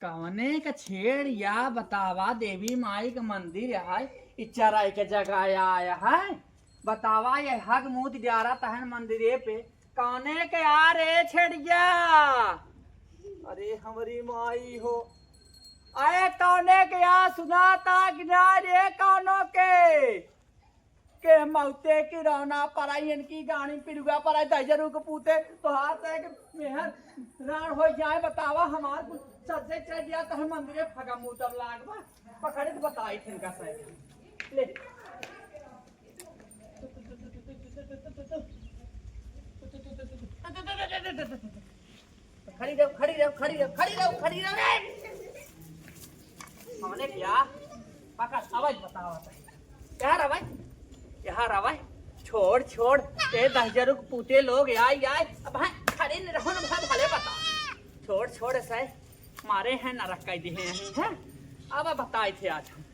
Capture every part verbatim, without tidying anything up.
कवने क छेड़ या बतावा, देवी माई क मंदिर है, इ चराई के जगह आया है। बतावा, ये हग मूत डारा तहन मंदिरे पे। कवने के आ रे छेड़िया? अरे हमरी माई हो। अरे कवने के आ, सुनाता कि ना रे कवनो के? के मौते की रौना पराई, इनकी गाड़ी पिलुआ पराई, दहिजरू के पूते, तोहार से के मेहर राण हो जाए। बतावा, हमार कुछ सज्जे चढ़ गया तो हम मंदिरे फगा मुँह तब लाग बा। पकड़े तो बताई थिन का सही। ले। खड़ी रहो, खड़ी रहो, खड़ी रहो, खड़ी रहो, खड़ी रहो रे। हमने क्या? पकड़, आवाज बतावा। यार आवाज, यार आवाज। छोड़, छोड़, ए दहिजरू के पूते लोग, आय, आय। अब हाँ, खड़े न रहो न, भले, भले बता। छोड़, छोड़, ऐसा है। मारे हैं, नरक कह दिए हैं, हैं? अब बताए थे आज हम।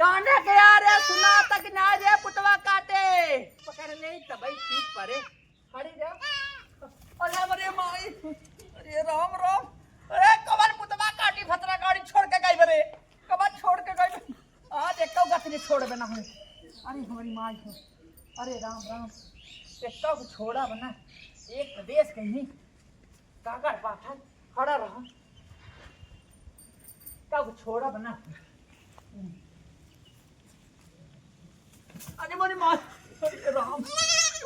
काने के यार, सुना तक ना रे पुतवा काटे। पकड़ ले, तबई ठीक परे। हरी रे। अरे, अरे माई। अरे राम, राम। अरे कवन पुतवा काटी, भतरा गाड़ी छोड़ के गई बरे। कवन छोड़ के गई? आज एक गत नहीं छोड़ बना हमें। अरे हमारी माई हो। अरे राम, राम। एक छोड़ा बना। एक प्रदेश कहीं। काकर पाथर खड़ा रहा। कब छोड़ा बना। अरे मोरी माँ, अरे राम।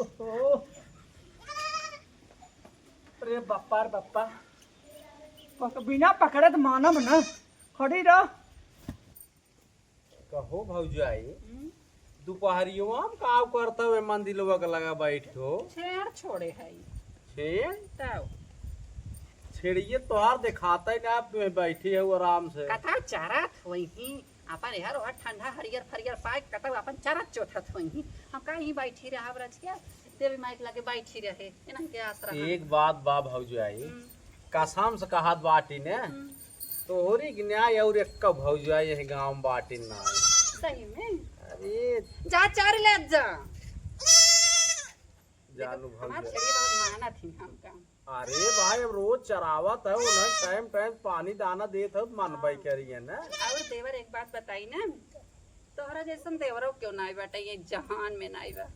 ओहो। अरे बप्पा रे बप्पा। पक-, बिना पकड़े तो मानब ना। खड़ी रह। कहो भौजाई, हम्म। दुपहरियो में का करत हवे मंदिलवा के लगा बैठ हो? छेड़ छोड़े है। छेड़? तब? छेड़िए तोहार देखाता ही ना, आप में बैठी हो आराम से। कथा चरत होई ही, अपन एहर ओहर ठंडा हरियर फरियर पाए, कतौ अपन चरत चोथत होई ही। हम का ही बैठी रहब रज के? देवी माई के लगे बैठी रहे, इन्हन के आस रहा। एक बात बा भौजाई, हम्म। कसम से कहत बाटी ने, हम्म। तोहरी के न्याय और एक भौजाई यही गाँव में बाटी ना। सही में? अरे। जा चर ले जा। जानू हमार भौजाई। छेड़ी बहुत मानत ही हमका। अरे भाई, अब रोज चरावत है, उन्हें टाइम टाइम पानी दाना देत है, मन हाँ। करिए ना। और देवर एक बात बताई ना, तोहरा जैसन देवरो क्यों नाई बाटे, ये जहान में नाई बा।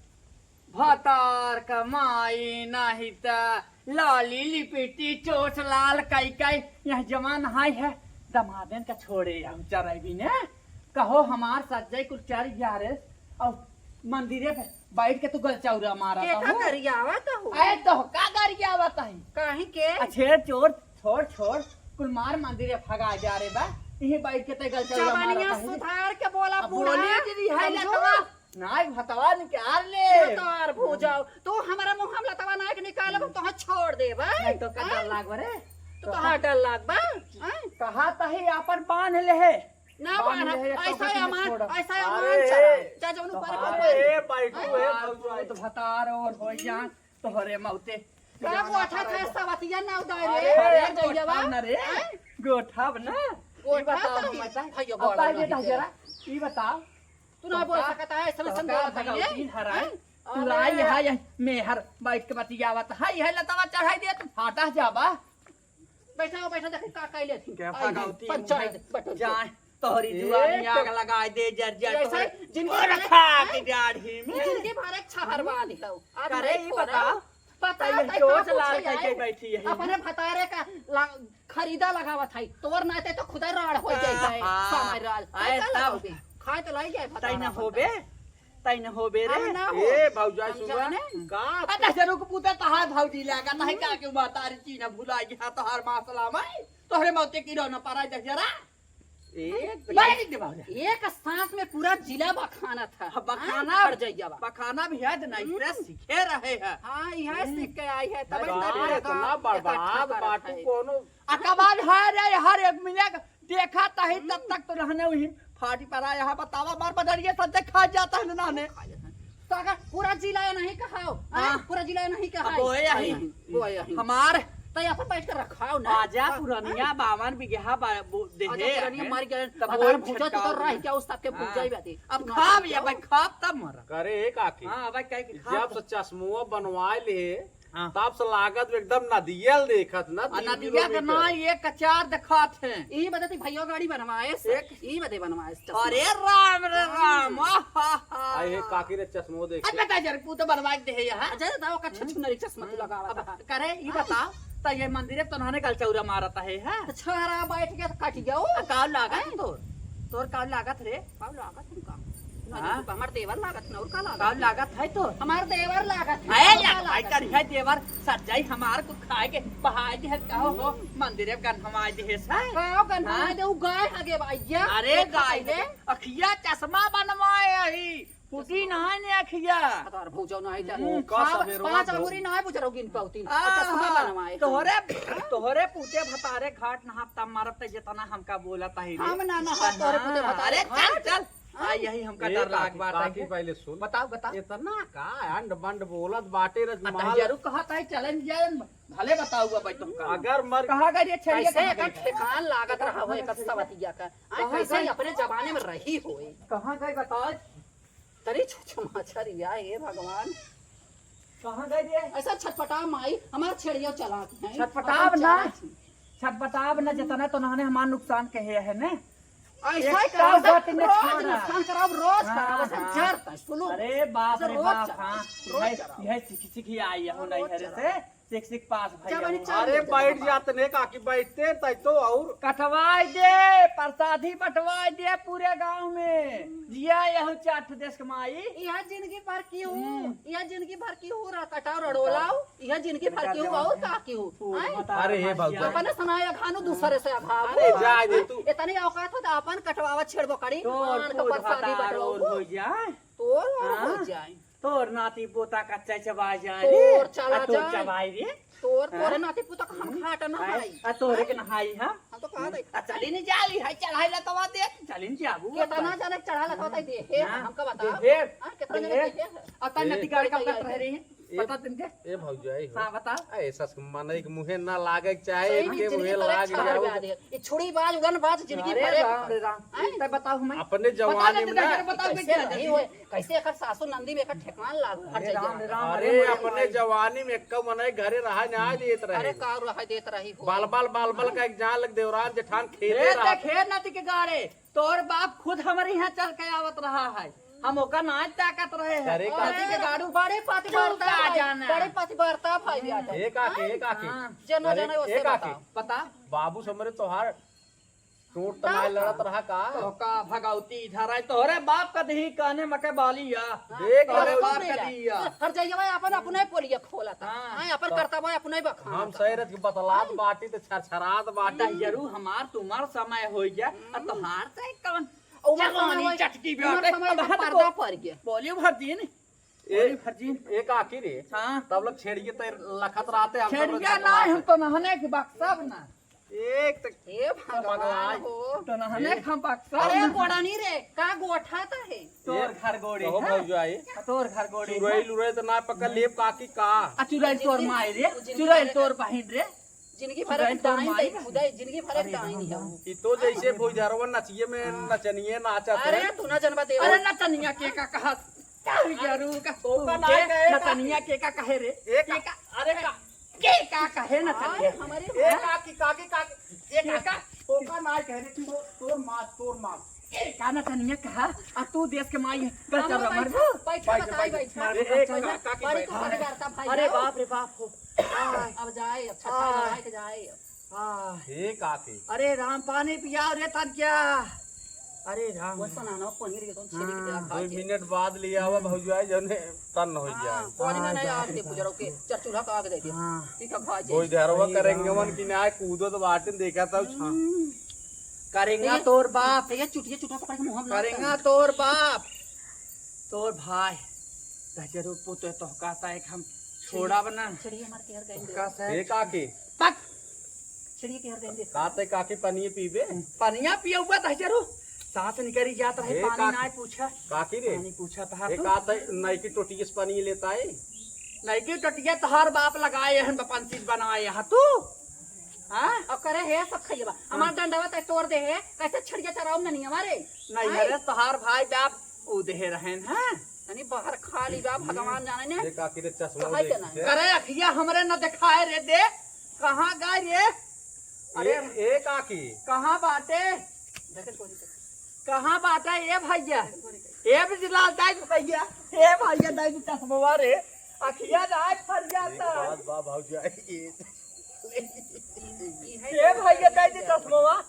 भतार कमाई नाही त लाली लिपिटी चोट लाल कई कई यह जवान हाय है। दमादन का छोड़े हम चरैबी ने। कहो हमार सज्जय कुल चर ग्यारह और मंदिरे पे बैठ के तू गलचौरा मारा केथा था हो। गरियावत हो? अरे तो का गरियावत है? काहे के? अछेड़ चोर छोड़ छोड़ कुल मार मंदिरे फगा जा रे बा। यही बैठ के ते गलचौरा मारा जवानिया था। सुधार के बोला अब बूढ़ा। बोली दीदी है समझो? लतवा। नाई भतवा निकाल ले। भतार भूजाओ। तू हमारा मुँह हम लतवा नाई के निकालब, हम तोहाँ छोड़ देब, हैं? नहीं तो का डर हैं? लाग बा रे? तो तोहाँ डर लाग बा, हैं? कहा तही आपन बांध ले है। ना बांध बांधा, ले है, ऐसा कबूतर अमान, छोड़ा। ऐसा अमान अरे, चला। जा जौन ऊपर तोहार पर ए, बैठू हैं? है, भौजाई। तो भतार और हो जान, तोहरे मौते। का गोठा था सवतिया ना उदारे? अरे, अरे, गोठा जइया बा। ना रे। हैं? गोठा ना। गोठा ई बताओ, तो हम बताएं। भैया अब बड़ा ताई नहीं बेटा है। जरा, ई बताओ। तू ना बोल तोका, सकता है, ऐसा तोका ऐसा बोला था भगवती ये। हराए। हैं? तू अरे। लाई यहाँ, यहाँ मेहर बैठ के बतियावत है, यह लतवा चढ़ाई दे, तू फाटा जाबा। बैठा हो, बैठा, देखो का कैले थी। क्या आई है, भगवती पंचायत, मुँह बैठो। जाए, तोहरी ए, जुआनी तो आग लगाए दे, जर, जर, ये ऐसा तोहरे जिंदगी भर रखा हैं? के डाढ़ी में। जिंदगी भर एक छहर वाली हो। आज करे, नहीं ई छोड़ा। बताओ, पता तैं है, तैं चोच का लाल पूछे करके आई? बैठी है। अपने भतारे का ला-, खरीदा लगावत है। तोर नाते तो खुदा राड़ हो जाए, आहा। समय राल। आए तैं का तब। लगाओगे? खाए तो लाई जाए तैं भतारा न अपन होबे, तब। तैं न होबे रे। हम ना हो। ए, भौजाई हम सुन जाने। का? अरे, दस रुक पूछे तो हाथ भौजी लगा, तो है हम्म। का के बात आ रही चीज भुला गया, तो हर मासला में, तोहरे मौते की रौना पारा दे जरा। एक मारे नहीं दे भौजा। एक सांस में पूरा जिला बखाना था। हाँ, बखाना, हाँ, भर जाइया बा। बखाना भी है, तो नहीं हम्म। से सीखे रहे हैं। हाँ, यह हम्म। सीख के आई है, तब बाप इतना रे, बड़ा इतना बड़बड़ात इकट्ठा करत बाटू है। कोनो। अकबार है रे, हर एक मिनट देखा तही तब हम्म। तक तो रहने वही फाटी पड़ा। यहाँ बतावा, मार बदरिया सब देख खा जाता है ना ने। खा जाता है। तो अगर पूरा जिला ये नहीं कहाओ, हाँ। हाँ, पूरा जिला ये नहीं अब कहाओ। वो है यही। वो है यही। हमार तो यहाँ पर बैठ कर रखाओ ना। आजा हाँ, पुरनिया हाँ। बावन बिगहा बा-, बो-, दे आजा है। पुरनिया मर गया। तब भतार वो भूजा तो छटकाओ कर रहा है ना। क्या उस सबके भूजा ही हाँ। बाटे। अब तू ना खाब या समझाओ। भाई खाब तब मरा। करे काकी। हाँ, भाई कहे कि खाब जब तब। से चश्मुआ बनवाए ले हाँ। तब से लागत एकदम नदिया देखत ना, आ, तीन नदिया के किलोमीटर। ना, एक कचार देखात है। ई बदे ती भैया गाड़ी बनवाए से, एक ई बदे बनवाए से चश्मा। अरे राम रे राम, आहा, हा। आई हे काकी रे चश्मो देख। अच्छा, ता जर तू तो बनवा के दे है यहाँ। अच्छा, ता ओका छुछुनरी चश्मा तू लगावा अब था। करे, ई बताओ, ता ये मंदिर है, तो नहाने गलचौरा मारत है, हाँ? तो छोरा बैठ के तो कट गया वो। आ, काव लागत हैं? तोर? तोर काव लागत रे? काव लागत है का? ना, हाँ? तो हमार देवर लागत ना, और का लागत? काव लागत है तोर? हमार देवर लागत है, अरे और या, का भाई लागत? करिया देवर, सच्चाई हमार कुछ खाए के बहाय दे है, कहो हो, मंदिर में गन्हवाय दे है, सा? काव गन्हवाय हाँ? दे, उ गाय हगे भैया। अरे वो गाय खाई ले। हगे, अखिया चश्मा बनवाए अही, फूटी नाहीं ने अखिया। भतार भौजाऊ नाहीं जाने। हम्म, का खा-, सबेरवा पाँच भौ- अंगुरी नाहीं बुझरौ गिन पाउती। आ, चश्मा बनवाए। तोहरे, तोहरे पूते भतारे घाट नहात तब मारत ते जितना हमका बोलत ही रे। हम ना नहात तोहरे पूते हाँ, भतारे अरे चल, घाट। चल। हाँ। आ, यही हमका ए, डर लाग काकी, बात है काकी, कि पहले सुन। बताओ, बताओ। इतना का अंड बंड बोलत बाटे आ, रजमाल। तहियारू कहत है, चलन जाए, भले बताओ अब तुमका। अगर मर कहाँ गई रे छेड़िया, कैसे कहाँ एकर गई? ठेकान लागत रहा हो, एकर सवतिया का। आ, कहाँ कैसे गई? अपने जमाने में रही होए। कहाँ गई बताओ? तरी छुछ माछर या, हे भगवान। कहाँ गई रे? ऐसा छटपटा माई, हमार छेड़िया चलात है। छटपटाब अपन ना। चलात है। छटपटाब ना, जितना तो नहने हमार नुकसान कहे है ने। ऐसा ही एक कराओ, बात में रोज छोड़ा। नुकसान कराओ, रोज हाँ, कराओ, ऐसा हाँ। जर तक, सुनो। अरे बाप ऐसा रे रोज बाप, चलाओ, हाँ। रोज यह, चलाओ। यह सीखी, सीखी आई है, हाँ, नहीं रोज है चलाओ। से। सिक्स सिक्स पास भैया। जब अरे चार अरे बजे बैठ जमा। जात ने काकी, बैठते तै तो और कटवाई दे, प्रसादी बंटवाई दे पूरे गांव में। जिया यहू चाट देश के माई। यह जिंदगी भर की हूँ, हम्म। यह जिंदगी भर की हूँ, रा-, कटाओ रड़ोलाओ, यह जिंदगी भर की हूँ, और का की हूँ? फूल आय? बता अरे हे भैया। भगवान। अपने सुनाए अघानू दूसरे से अघाओ। अरे जा दे तू। इतनी औकात हो तो अपन कटवावा छेड़बो करी, तोर आन का फूल प्रसादी बता बंटवाओ। रोल हो जाए। तोर और हाँ? हो जाए। तोर नाती पोता का चचवा जाए रे, तोर चला आ तोर जाए। चबाई रे। तोर, हाँ? तोरे नाती पोता का हम हम्म। खाट ना आए, हई। आ तोरे के हैं? नहाई, हाँ? हम तो कहा हम्म। दे। आ चली नहीं जा ली, हाय चढ़ाई लतवा दे, चली नहीं जाबू केतना अपन। जने चढ़ा लतवा दे, हे, हाँ? हमका बताओ। हे, हाँ, केतना जने हे। के हे? आ तन ए, नती गाड़ी का तैयारी उतर रहे हैं। ए, पता तुमके? ए भौजाई हो। हाँ, बताओ। आ, ऐसा से मनई के मुँहे ना लागे के चाहे, सही में इनके जिंदगी मुँहे भर लाग छाड़ जाओ। बजा दे। ये छुड़ी बाज, उड़न बाज, जिंदगी अरे भरे राम रे राम। हैं? तै बताओ हमें। अपने बता जवानी दे, में ना। बताओ कैसे कैसे नहीं होए, कैसे एकर सासू नंदी में एकर ठेकान लाग, हट अरे जाइए। राम रे राम, अरे अरे मोरे अपने भाई। जवानी में एक्का मनई घरे रहा ना देत रहे। अरे का रहा देत रही हो। बाल बाल, बाल बाल का एक जान लग देवरान जेठान खेले ए, रहा। देखे नती के गाड़े, तोर बाप खुद हमरे यहाँ चल के आवत रहा है, हम ओका नाच ताकत रहे हैं। अरे का? अरे, के गाड़ू बड़े पतिव्रता का भाई, जाना। बड़े पतिव्रता भाई हम्म। बेटा। ए काकी, ए काकी। हाँ। जना, अरे, जना, ए ओसे काकी। बताओ। पता? बाबू से हमरे तोहार चोट का? तनाए लड़त रहा का? तो का भगौती इधर आई, तोहरे बाप का दही काने मके बाली या। देख तोहरे ले। बाप का दही या। हर जाइए भाई, अपन अपने पोलिया खोलता। हाँ। हाँ, अपन तो करता भाई, अपने बखान हम करता। सही रह के बतलात हाँ। बाटी तो छरछरात बाटी। दहियरू हमार तुम्हार समय हो गया, अब हम्म। तोहार से कौन? उमर जवानी समय, चटकी उमर बाटे, समय अब का हद पर्दा को पड़ गया। बोलियो भर दिन, ए, बोलियो भर दिन। ए काकी रे, हाँ। तब लोग छेड़िए तैर लखत रहते, हम सब छेड़िया लोग ना, हम तो नहने के बक्सा बना। एक तक हे भगवान पगला हो। तो नहने ए। हम बक्सा अरे बना। गोड़ानी रे, का गोठा ता है? तोर ए, घर गोड़ी कहो है? भौजाई। तोर घर गोड़ी चुरैल है? उरैल तो ना पकड़ लेब काकी का? आ चुरैल तोर माई रे, जिंदगी चुरैल भर तोर बहिन रे। जिंदगी भर चुड़ैल एक तोर डाइन माई दे है। खुदा, जिंदगी भर एक अरे डाइन राम। है वो। ई तो जैसे भोजरवा नचिए में हाँ। नचनिए नाचत अरे है। तू ना जनबा देवा। अरे नचनिया के का कहत? का हुई यारू का? ओका ना के कहे का? नचनिया के का कहे रे? ए का? के का? अरे का? के का कहे नचनिया? अरे हमारे ए का की, का की, का की? ए का? के का? ओका ना कहे रे, तू तोर माँ, तोर माँ। के का नचनिया कहा? आ तू देश के माई है, गलत हमारे रमर बैठा, बैठा, बैठा, बताई, बैठा। बैठा। मारे एक बैठा। का, का की बड़ी बैठा। तो बड़ी करता भाई अरे जाओ। बाप रे बाप हो। आय। अब जाए, अब छठा आय। नहाए के जाए। आह। हे काकी। अरे राम, पानी पियाओ रे तन क्या। अरे राम। वो सुना ना, पनीर के कौन छिड़ी के हाँ। खा दो के। मिनट बाद ले आवा हम्म। भौजाई, जने तन हो हाँ, जाए। पानी में हाँ, नहीं जा आग दे, रही। पुजरो के, चर चूल्हा का आग दे दे। हाँ। ठीक है, खा जाए। कोई घरवा अरे करेंगे राम। मन की ना कूदो तो बाटे देखा था। हम्म। करेंगा ये, तोर बाप। ये चुटिया चुटा पकड़ के मुंह में ना करेंगा कर। तोर बाप। तोर भाई। गजरू पुत तो कहता है कि हम छोड़ा बना। छिड़ी हमार केहर गइल दे। का से? ए काकी। पक। छिड़ी केहर गइल दे। का ते काकी पनिया पीबे? पनिया पियउबा त जरू। सांस निकरी जात रहे, ए पानी काकी। नाय पूछा। काकी रे। पानी पूछा तहा ए तू। का ते नई की टोटिया से पानी लेता है? नई की टोटिया तहार बाप लगाए हन, बपन चीज बनाए हा तू। हाँ? और करे हे सब खइबा। हमार हाँ। डंडवा ते तोड़ दे हे, कैसे छिड़िया चराऊ में नहीं हमारे? नहीं हाँ? अरे तहार भाई बाप ऊ देहे रहेन, हाँ? तनी बाहर खा ली बा, भगवान जाने ने। ये काकी रे चश्मा कहाँ देख के ना? अरे अखिया हमरे न दिखाए रे, देख कहाँ गए रे? अरे ए, ए काकी। कहाँ बाटे? देखे कोई नहीं। कहाँ बाटे ए भैया? ए बिजलाल दाई भैया, ए भैया दाई चश्मा रे, अखिया दाई फर जाता। बात बा भौजाई। ए भैया दाई चश्मा।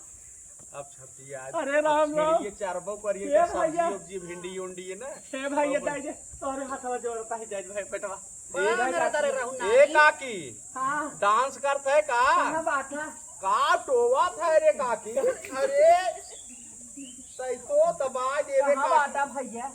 अब छपी आज। अरे राम राम। ये चारबो करिए ए का सब्जी भैया। उब्जी, भिंडी उंडी है ना। ए भैया, अब दाई दे, तोरे हाथवा जोड़ता है, जाए भाई, बेटवा। ए भाई, ए काकी। हाँ। डांस करता है का? कहाँ बात है? का टोवा था रे काकी? अरे, तै तो दबा दे रे कहाँ काकी। बात है भैया?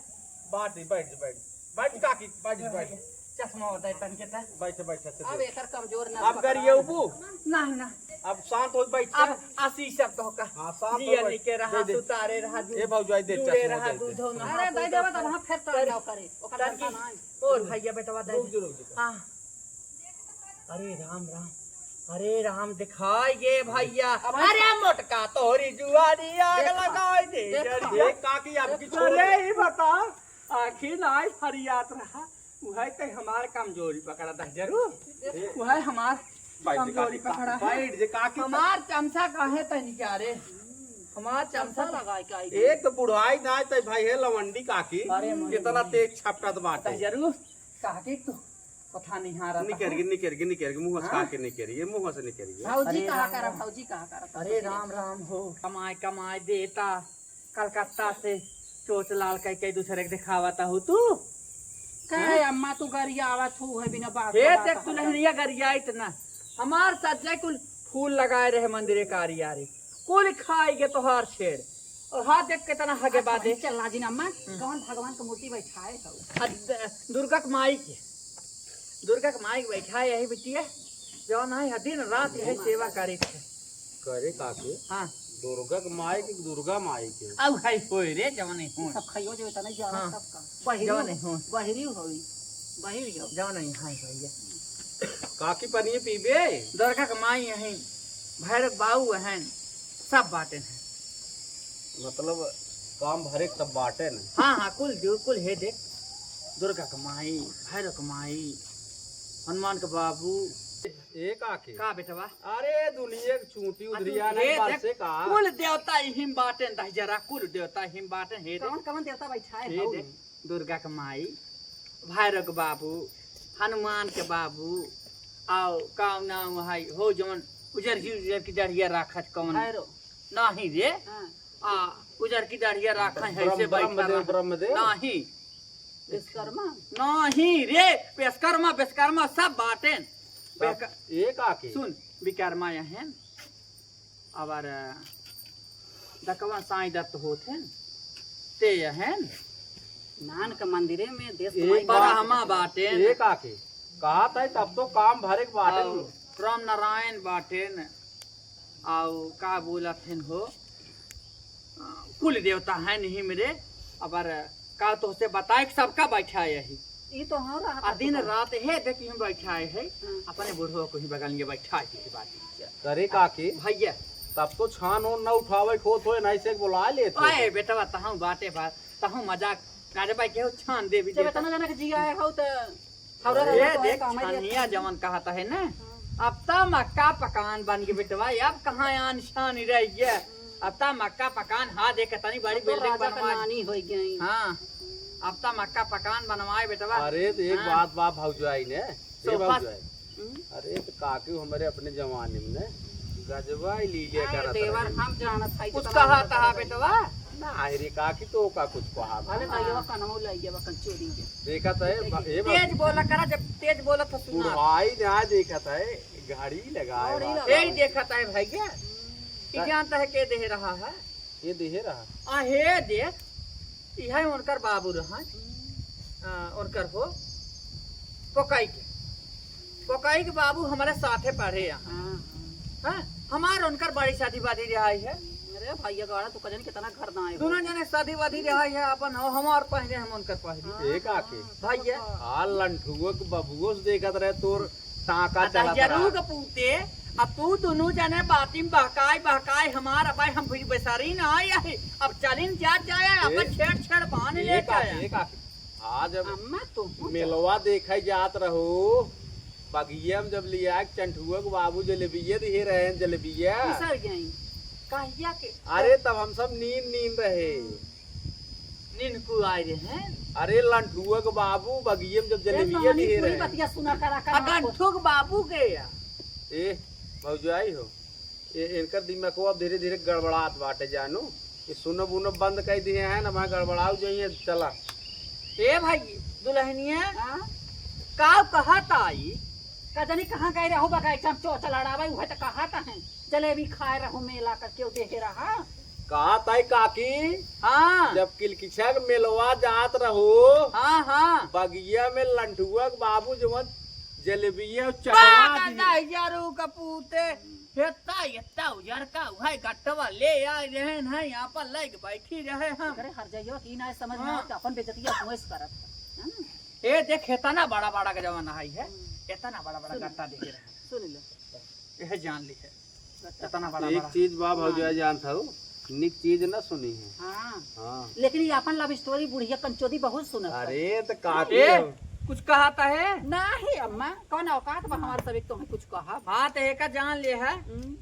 बाटी, बैठ, बैठ। बैठ काकी, बैठ, बैठ। चश्मा होता है तन के त। बैठ, बैठ, अच्छे अब से। एकर कमजोर ना अब पकड़ा। गरियौबू? नहीं, नहीं। अब शांत हो, बैठ। अब आशीष अब तो का। हाँ, शांत हो, जिया बैठ। निके रहा, दे, दे। सुतारे रहा, ए भौजाई, दे जुड़े चश्मा, रहा, दे, दे। दूधो नहा, अरे, दे दे, तब हम फिर तो ना करे। ओकर तन की। लड़का ना आई। और भैया बेटवा दे रुक दे। जो, रुक जो। हाँ। अरे राम, राम। अरे राम, दिखाई ये भैया। अब अरे मोटका तोहरी जुआरी आग देखा, लगाई दे देखा। जरी। ए काकी, अब की देखा। छोड़। अरे, ई बता, आखिर नाई फरियात रहा। उहै ते हमार कमजोरी पकड़ा था जरूर। ए। उहै हमार बैठ जे कमजोरी काकी, पकड़ा है। बैठ जे काकी। हमार चमचा काहे तनी क्या रे? हमार चमचा चमचा लगाई का आई? एक तो बुढ़ाई ना ते भाई है लवंडी काकी, अरे मोरे कितना मोरे। तेज छपटत बाटे। जरूर काकी तू पता नहीं हारा निकर था। गई, निकर गई, निकर गई, मुंह से हाँ? काकी निकर गई, मुंह से निकर गई। भौजी अरे कहा राम करा, राम। भौजी कहा करा, अरे राम राम हो। कमाए, कमाए देता। कलकत्ता से चोच लाल कई कई दूसरे के दिखावत हऊ तू। काहे हाँ? अम्मा तू गरियावत हऊ है बिना बात हे का देख बात तू है। लहरिया गरिया इतना। हमार सज्जे कुल फूल लगाए रहे मंदिरे कारियारे। कुल खाई गे तोहार छेड़। और हाथ देख कितना हगे अच्छा, बादे। चल लाजिन अम्मा, हम्म। कौन भगवान के मूर्ति बैठाए हऊ? आ, द-, दुर्गा के माई के। दुर्गा के माई के बैठाए यही बिटिया। जौन है, दिन रात यही सेवा करे थे। करे काकी? हाँ। दुर्गा के माई के, दुर्गा माई के। अब है होय रे, जवने हो। सब खाइयो जो इतना ज्यादा हाँ। सबका। बहिरी जवने हो। बहिरी होई। बहिरी हो। जवने है भैया। काकी पनिये पीबे? दुर्गा के माई हैं, भैरव बाऊ हैं, सब बाटे हैं। मतलब काम भरे के सब बाटे न। हाँ, हाँ, कुल जो, कुल है देख। दुर्गा के माई, भैरव के माई, हनुमान के बाबू, ए काकी। का बेटवा? अरे दुनिया के चूंटी आ, उधरिया तू नहीं हे बरसे देख, का? कुल देवता इहिम बाटेन दहिजरा, कुल देवता इहिम बाटेन हे देख। कौन कौन देवता बैठा है हे हो? देख, दुर्गा के माई, भैरव के बाबू, हनुमान के बाबू, आओ का नाम है हो जौन उजर की, उजर की डढ़िया राखत कौन? भैरव। नहीं रे। हाँ। आ, उजर की डढ़िया राखत है ब्रह्म-, ऐसे बैठा ब्रह्मदेव, रहा। ब्रह्मदेव। नहीं। विश्वकर्मा? नहीं रे, विश्वकर्मा, विश्वकर्मा सब बाटेन। तब बेहक-, ए काकी? सुन, विकर्मा यहन, अबर दकवा साईं दत्त होत हैं, ते यहन। नान के मंदिरे में देश ए कमाई बाटे। ब्रह्मा बाटेन। ए काकी? कहा था तब तो काम भरे के बाटेन। और राम नारायण बाटेन। आउ का बोलत हन हो, आ, कुल देवता हैं नहीं मेरे, अबर का तोहसे बताए कि सबका बैठाए ही। ई तो हाँ रहा आ दिन तो। रात हे देखी हम बैठाए है, हाँ। अपने बुढ़वा को ही बगल में बैठाए ही बात। करे काकी? भैया। तब तो छान ओन न उठावे खोत होए, नहीं से बुला लेते। आए बेटवा, तहूँ बाटे बा, तहूँ मजाक करे बा, केहू छान देवी जब देता। इतना जनक जी आए हो तो हमरा ए, रहना तो देख, काम है, छानिया जवन कहत है ना, हाँ। अब त मक्का पकान बन गए बेटवा, अब कहाँ आन शान रह गया? अब त मक्का पकान, हाँ, देख, तनी बड़ी अब तो building राजा का बनवा। नानी हो गई। हाँ, अब त मक्का पकान बनवाए बेटवा। अरे, तो एक हाँ। बात बा भौजाई ने, ए सोफा भौजाई। हम्म। अरे, तो काकी हमरे अपने जमाने में ने गजबा ही लीले अरे करत देवर, रहे। हम जानत है कुछ कितना कहा हम तहा जानत है। बेटवा? ना, अरे काकी तो का कुछ कहा था। अरे भैया, कनमो ले गया, बकन चोरी के। देखत है, ब-, ए बाबू। तेज बोला करा, जब तेज बोला था सुना। बुढ़ाई ना देखत है, घड़ी लगाए घड़ी बात। लगाए। यही देखत है भैया, कि का जानता है के दे रहा है? ये देहे रहा। आ हे देख, इहे उनकर बाबू रहा। आ, उनकर हो, पोकाई के। पोकाई के बाबू हमारे साथे पढ़े यहाँ। हाँ, हाँ। हाँ, हमार उनकर बड़ी शादी वादी रहा है। अरे भैया गाड़ा, तू कजन कितना घर ना आए हो। दोनों जने शादी वादी रहा है, अपन हो, हमार पहले हम उनकर पहले। हाँ, ए काकी। हाँ, भैया। आ लंठुआ के बबुओ से देखत रहे तोर टाका आ, चलत दहिजरू रहा। के पूते, अब तू दुनू जने बाती में बहकाई, बहकाई हमार, अब हम फिर बेसरी ना आई है। अब चलिन जा, जाए, अब ए, छेड़, छेड़ बांध ए लेके काकी, आया। ए काकी, आज जब अम्मा, तू मेलवा देखे जात रहो, बगिया में जब लिया के चंठुआ के बाबू जलेबिया दिहे रहे, जलेबिया। बिसर गई। कहिया के? अरे, तब हम सब नींद नींद रहे। नींद को आए रहे हैं? अरे, लंठुआ के बाबू बगिया में जब ए, जलेबिया कहानी दिहे पूरी रहे। बतिया सुना करा, करा आ, गंठू के बाबू के या? ए, भौजाई हो, ए, इनकर दिमागो अब धीरे धीरे गड़बड़ात बाटे जानू। ये सुनब उनब बंद कर दिए हैं ना, वहाँ गड़बड़ाऊ जाइए। चला। ए भाई, दुल्हनिया, हाँ? का कहत आई? का जानी कहाँ गए रहो बगैचा में चोच लड़ावे, उहे तो कहत हैं, जलेबी खाए रहो मेला करके, वो देखे रहा। कहत आई काकी, हाँ। जब किलकिछा के मेलवा जात रहो, हाँ, हाँ। बगिया में लंठुआ के बाबू जवन जलेबिया चटवा बात दिए। नहीं यार, ऊ कपूते, हेता, हेता उजर का, उहे गट्टवा ले आए रहे हैं, यहाँ पर लग बैठी रहे हम। करे हर जाइयो, ई ना समझ में हाँ। आवत, अपन बेइज्जतिया हुए से करत है, है ना? ए, देख, इतना बड़ा बड़ा का जवन आई है, हम्म। इतना बड़ा बड़ा सुन। गट्टा देखे रहे। सुन ले। यह जान ली है। गट्टा। इतना बड़ा एक बड़ा। चीज बा भौजाई हाँ। जानत हऊ, निक चीज ना सुनी है। हाँ। हाँ। लेकिन ये अपन love story बुढ़िया कंचोदी बहुत सुनत है। अरे, तो काकी ए, हो। कुछ कहत है? नहीं अम्मा, कौन औकात बा हमार सभी तुम्हें कुछ कहा? हाँ, तो एका जान ले है। हम्म।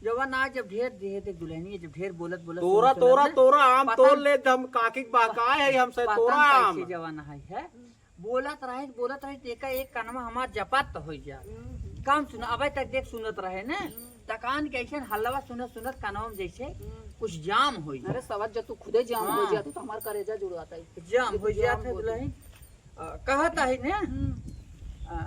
जवन आज जब ढेर, ढेर देख दुल्हनिया, जब ढेर बोलत, बोलत तोरा, सुनत, तोरा, सुनत ना, तोरा आम पता तोड़ न-, ले, हम काकी के बहकाए है, हमसे पता तोरा न आम। कैसे जवन है, है? बोलत रहे, बोलत रहे, तेका एक कनवा हमार जपात तो होई जा। हम्म। काम सुना, अबे तक देख सुनत रहे ने, हम्म। तकान के ऐसन हल्लवा सुनत, सुनत कनवा में जैसे हम्म। कुछ जाम होई जा। अरे सवत, जब तू खुदे जाम हाँ। हो जा, तू तो हमार करेजा जुड़वाता है। जाम जब हो तू जात जाम है हो दुल्हन। आ, कहत है ने? हम्म। आ,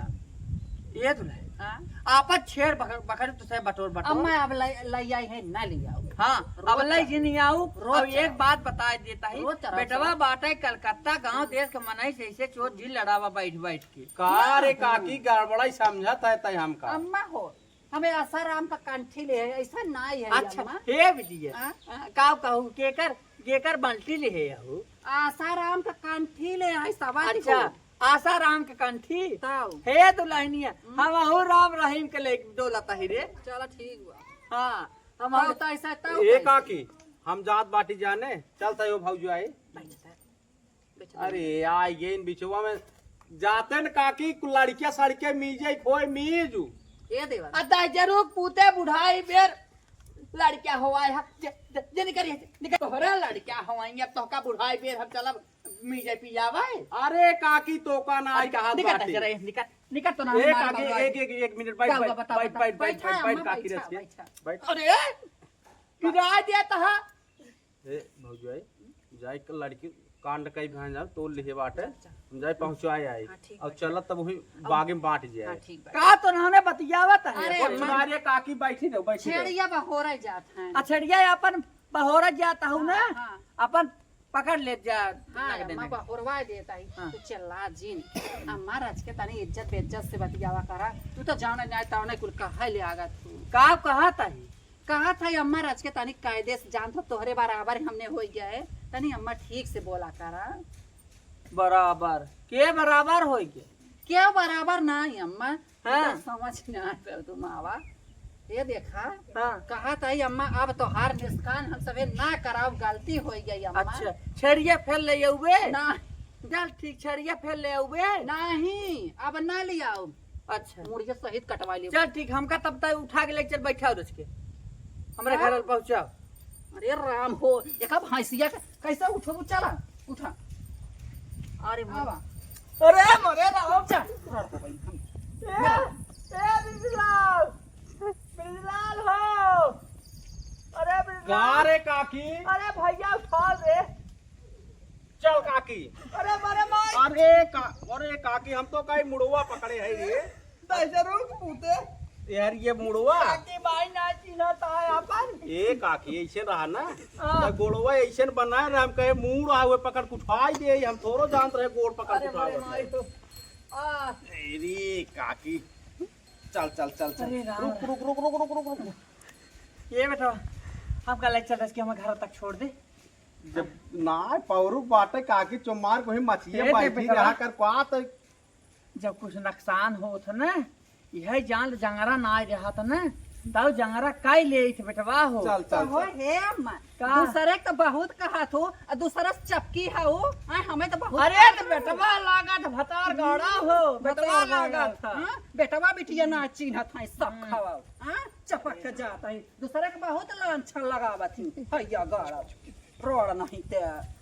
ये दुल्हन। हाँ। आपत छेड़ बकर, बकर तो से बटोर, बटोर। अम्मा, अब लइ, लइ आई है, ना ले आओ। हाँ, रोज अब लइ चल-, जिन आओ। रोज अब चल-, एक बात बताए देता ही, रोज चल-, बेटवा चल-, बाटे कलकत्ता, गांव हम्म। देश के मनई से ऐसे चोर जी लड़ावा बैठ, बैठ के। का रे हाँ। काकी, गड़बड़ाई समझत है तै हमका? अम्मा हो, हमें आसाराम का कंठी ले है, ऐसा नाई है अच्छा, अम्मा। हे बिटिया। हाँ? हाँ, का कहू, केकर, केकर बंटी ले है हो? आसाराम का कंठी ले है, सवाती अच्छा, हो। आसाराम के कंठी? ताऊ। हे दुल्हनिया, हम्म। हम अहू राम रहीम के ले डोलत ही रे। चला ठीक बा। हाँ, हम ताऊ, ताऊ, ऐसा, ताऊ, ए ताऊ। काकी, हम जात बाटी जाने, चल तै ओ भौजी आई। बैठ जा, बैठ जा। अरे, आई गई इन बिचवा में। जाते न काकी, लड़किया सड़के मीजे खोए मीजू। ए देवर। आ दाई जरूर पूते बुढ़ाई बेर लड़किया होवाए हा, जे, जे, जे निकल, निकल। तोहरा लड़किया होवाई, अब तोहका बुढ़ाई बेर हम चलब मीजे पियावे। अरे काकी, तोका ना आई अरे, कहा निकल बाटे। जरा, निकल, निकल तो ना, ए मार काकी, मार। एक, एक, एक मिनट, बैठ, का बैठ, बता, बैठ, बता, बैठ, बैठ, बैठा, बैठ, अम्मा, काकी बैठा, रच के। बैठा। बैठ। अरे, गिरा दिया तहा। ए, भौजाई, जाए के लड़की कांड कई भाई जान, तोल लिहे बाटे। चल, चल। हम जाए पहुँचाए आई। हाँ, ठीक और बाटे। चलत तब वही और बागे में बांट जाए। हाँ, ठीक बाटे। का तो नाने बतियावत है? अरे, कुछ अम्मा। ना रे काकी, बैठी रहो, बैठी रहो। छेड़िया बहोरा जात है। आ, छेड़िया अपन बहोरा जात हूँ ना, हाँ, हाँ। अपन पकड़ ले जा, हाँ, लगने अम्मा, में। बहोरवा देता ही। हाँ। तू चिल्ला जिन। अम्मा, रच के तनी इज्जत बेइज्जत से बतियावा करा। तू तो जाने नहीं, तौने कुल कहे ले आगा तू। का कहत ही? कहत ही अम्मा, रच के तनी कायदे से जान तो तोहरे बराबर हमने हो गया है। तनी अम्मा ठीक से बोला करा। बराबर? के बराबर होई के? के बराबर नाही अम्मा, हाँ। तो समझ ना आवे तू मावा। ये देखा, हाँ। कहत ही अम्मा, अब तोहार निस्कान हम सभे ना कराब, गलती होई गई अम्मा। अच्छा, छेड़िया फेर ले अउबे? ना। चल ठीक, छेड़िया फेर ले अउबे? नहीं, अब ना ले आओ। अच्छा। मुड़िया सहित कटवा लियो। चल ठीक, हमका तब तक उठा के ले चल, बैठाओ रच के। हमरे हाँ? घर पहुँचाओ। अरे राम हो, देखा भैंसिया के कैसे उठो, चला, उठा। अरे माँ। आवा। अरे मरे राम। चल। ए, ए, बिरजलाल। बिरजलाल हो। अरे बिरजलाल। का रे काकी? अरे भैया उठा रे। चल काकी। अरे मरे माई। अरे का-, अरे काकी, हम तो कहीं मुड़वा पकड़े है रे। कैसे रुक पूते? यार, ये मुड़वा। काकी माई ना चिन्हत है अपन। ए काकी, ऐसे रहा ना। हाँ। तो गोड़वा ऐसे बनाए रहे, हम कहे मुड़ आवे पकड़ के उठाई दे, हम थोड़ो जानत रहे गोड़ पकड़ के अरे उठावे। माई तो। आ। ए रे काकी, चल, चल, चल, चल। अरे राम। रुक, रुक, रुक। ये बेटा, हम का लेक्चर दस के हम घर तक छोड़ दे। जब ना पौरू बाटे काकी, चुमार को ही मचिए ए, दे बैठी बेटा। रहा कर, का तो जब कुछ नुकसान होत ह ना, यह जान ले जंगरा ना आए रहत ह ना, तउ जंगरा काई ले आई थे बेटवा हो? चल, चल, कहो चल। हे अम्मा, का? दूसरे के तो बहुत कहत हो, आ दूसरा से चपकी है वो, आ हमें तो बहुत अरे कहत तो हो। बेटवा लागत भतार गाड़ा हो, बेटवा भतार गाड़ा। लागत है। हाँ, बेटवा बिटिया ना चिन्हत है, सब हम्म। खावा। हाँ, चपक के जात है, दूसरे के बहुत लांछन लगावत ही, हैया गाड़ा, रोड़ नहीं ते।